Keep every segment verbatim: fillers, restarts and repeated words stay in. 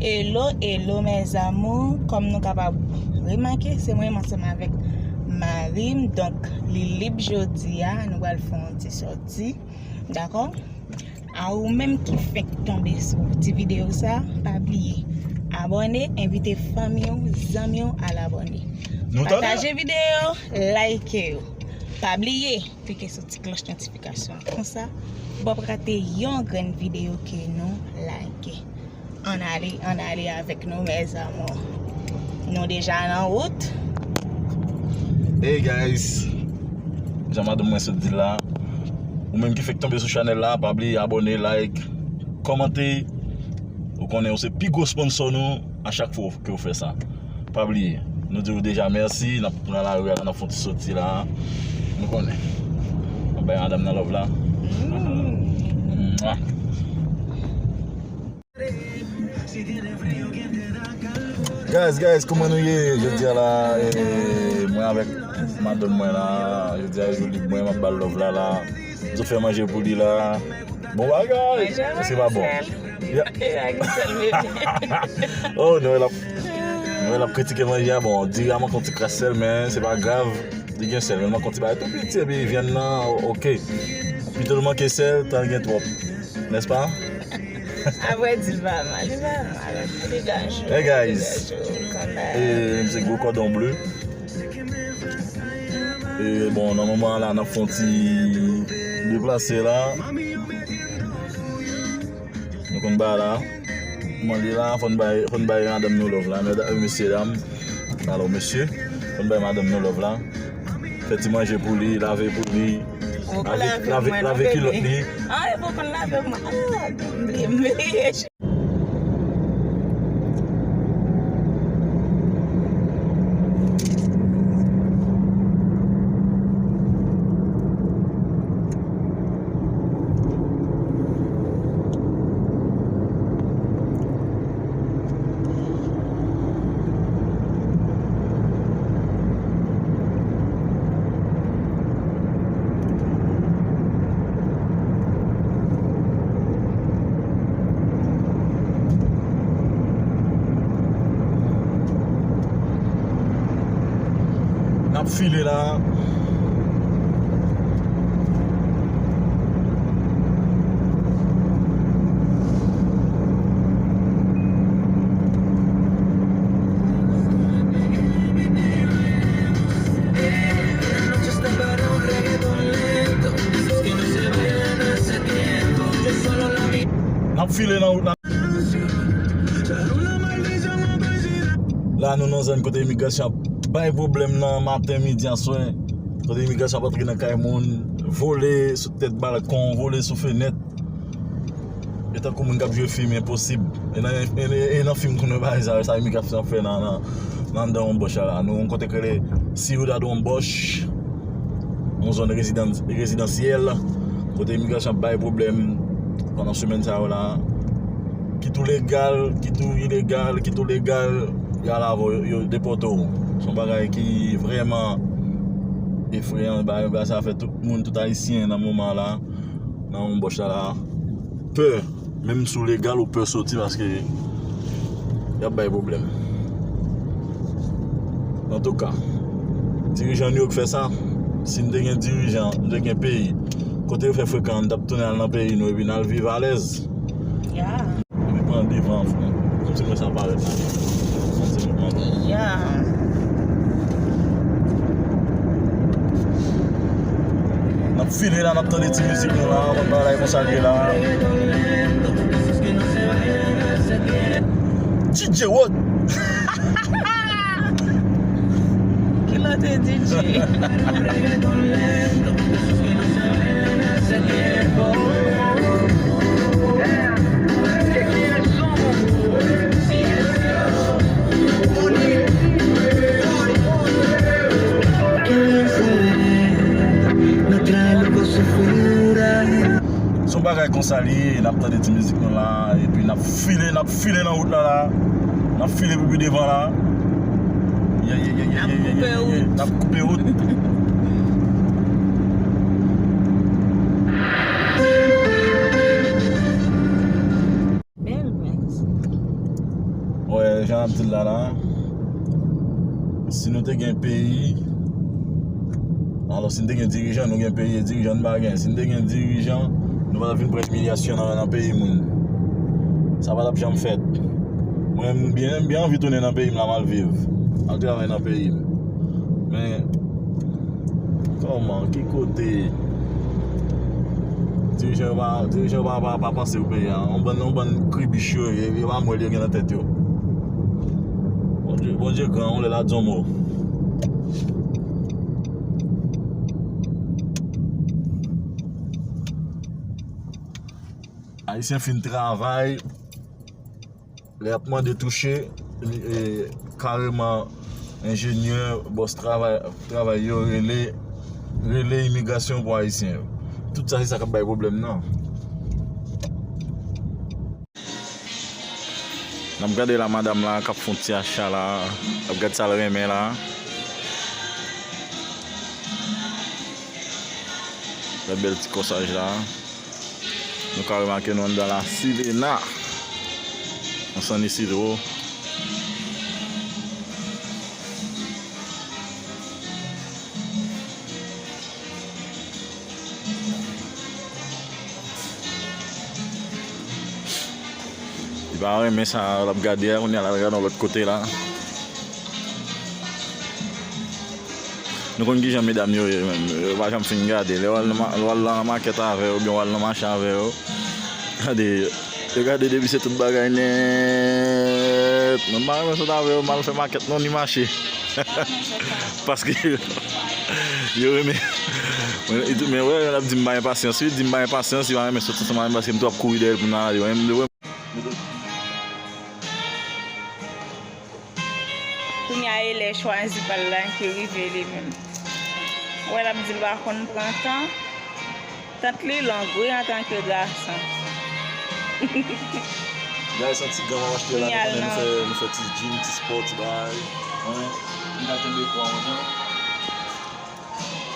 Hello, hello, mes amours. Kòm nou kapab remake, se mwen menm ansanm avèk mari m. Donk, li lib jodi a. Nou pral fè yon ti sòti. Dakò? A ou menm ki fenk tonbe sou ti videyo sa, pa bliye abòne, envite fanmi w, zanmi w al abòne. Nou tande? Pataje videyo, like yo. Pa bliye klike sou ti klòch notifikasyon an. Konsa, ou p ap rate yon grenn videyo ke nou lage. Ann ale, ann ale avèk nou, mes amours. Nou deja nan wout. Hey guys, jan madanm mwen sot di la, ou menm ki fèk tonbe sou chanèl la, pa bliye abòne, like, kòmante. Ou konnen ou se pi gwo sponsò nou a chak fwa ke w fè sa. Pa bliye, nou di w deja mèsi, n ap nan lari a la, n ap fè yon ti soti la. Nou konnen. N ap bay madanm nan love la. Mwa. Guys, guys, kòman nou ye? Jodi a la, eh, mwen avèk madanm mwen la. Jodi a jou lib mwen, m ap ba l love la la. M sot fè manje pou li la. Bon bagay. Se pa bon. Oh, Noël ap, Noël ap kritike manje a. Bon, diri a manke yon ti kras sèl, men se pa grav. Li gen sèl, men manke yon ti bagay tou piti, epi vyann nan, oke. Pito l manke sèl, tan l gen twòp. Nèspa? Apre di l pa mal, li pa mal. Li gajou. Hey guys. Li gajou, kanmèm. E, m se gwo kòdon ble. E, bon, nan moman la, n ap fè yon ti deplase la. Nou konn bagay la. Mwen li la, fò n bay, fò n bay madanm nou love la. Mèda-, mesye dam. Alò, mesye, fò n bay madanm nou love la. Fè ti manje pou li, lave pou li. Lave, lave, lave kilòt li. Ah, e pou konn lave mwen. Ah, m bliye, m bliye. N ap file la. N ap file nan wout la. La, nou nan zòn kote imigrasyon ap bay pwoblèm nan maten, midi, aswè. Kote imigrasyon ap antre nan kay moun, vole sou tèt balkon, vole sou fenèt. E tankou moun k ap jwe fim, enposib. E nan, e, e, e nan fim tou nou bagay sa, sa imigrasyon ap fè nan, nan, nan anndan yon bòch la. Nou yon kote k rele Ciudad Won Bòch, yon zòn rezidan-, rezidansyèl, kote imigrasyon ap bay pwoblèm pandan semèn sa yo la. Kit ou legal, kit ou ilegal, kit ou legal, y al avè w, yo, yo depòte w. Se yon bagay ki vrèman efreyan, bagay, bagay sa fè tout moun, tout Ayisyen nan moman la, nan yon bòch la la, pè, menm si w legal, ou pè soti paske y ap bay pwoblèm. Antouka, dirijan New York fè sa. Si n te gen dirijan, n te gen peyi kote yo fè frekan, n t ap tounen al nan peyi nou epi n al viv alèz. Yeah. Epi pran devan, frè. Kòmsi mwen sa parèt la. Kòmsi mwen pran. Yeah. N ap file la, n ap tande ti mizik nou la, yon bagay konsa k ye la. D J Wood. Ki lòt D J? Se yon bagay konsa li ye, n ap tande ti mizik nou la, epi n ap file, n ap file nan wout la la. N ap file pou pi devan la. Ye, ye, ye, ye, ye, ye, ye, ye. N ap koupe wout. Bèl, bèl. Jan ap di l la la, si nou te gen peyi, alò si n te gen dirijan, nou gen peyi, e dirijan n pa gen. Si n te gen dirijan, nou pa t ap vin pran imilyasyon nan, nan peyi moun. Sa pa t ap janm fèt. Mwen, m byen, m byen anvi tounen nan peyi m la, m al viv. Al travay nan peyi m. Men, kòman, ki kote? Dirijan yo pa, dirijan yo pa, pa, pa panse pou peyi a. Yon bann, yon bann kribich yo ye, yo pa mwèl yo gen nan tèt yo. Bondye, Bondye gran, yon lè l a di yon mo. Ayisyen fin travay, lè y ap mande touche, e, kareman enjenyè, bòs travay, travay yo rele, rele imigrasyon pou Ayisyen yo. Tout sa se sa k ap bay pwoblèm nan. N ap gade la, madanm la k ap fè yon ti acha la. N ap gade sa l renmen la. Gade bèl ti kòsaj la. Nou ka remake nou anndan la Silena. An San Isidro. Li pa renmen sa l ap gade a, kounye a l al gade yon lòt kote la. Nou konn kijan medam yo ye menm, yo pa janm fin gade. Lè w al nan ma-, w al nan makèt avè yo, oubyen w al nan mache avè yo, gade, yo gade depi se tout bagay nèt. Mwen pa renmen sot avè yo, m al fè makèt non, ni mache. Paske yo renmen. Men, men wè, l ap di m pa gen pasyans, wi, di m pa gen pasyans, li pa renmen sot ansanm avè m paske m twò ap kouri dèyè l pou m nan ale. Kounye a e lè chwazi pa l la ki rive li menm. Ou wè l ap di l pa konn pran tan. Tant li long wi antanke gason. Guys, yon ti gam m ap achte la, nou konnen nou fè, nou fè ti gym, ti spò, ti bagay. Mwen, m ka kenbe pwa yon jan.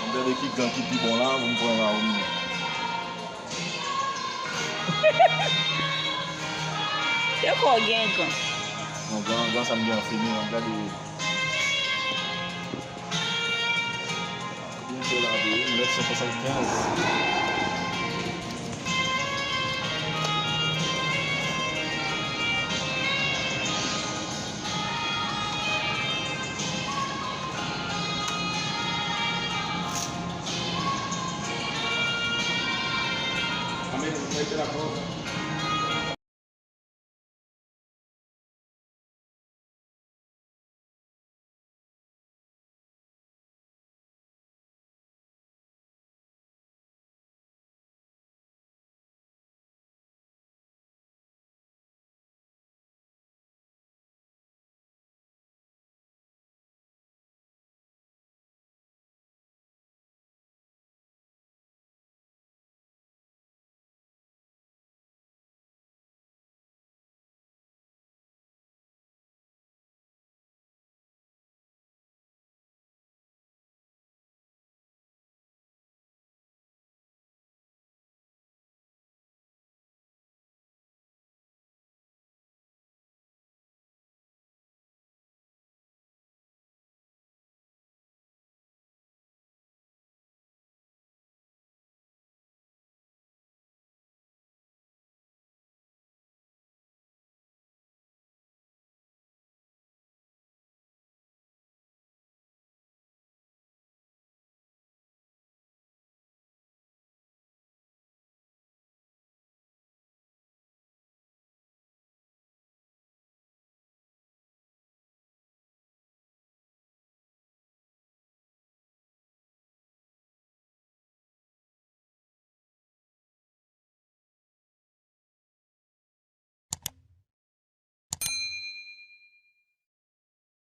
M gade ki gam ki pi bon la, pou m pran la pou m. Te ko gen gan. Non, gan, gan sa m gen an fini, an gade. Byen fè la tou, wi, mèt san swasannkenz.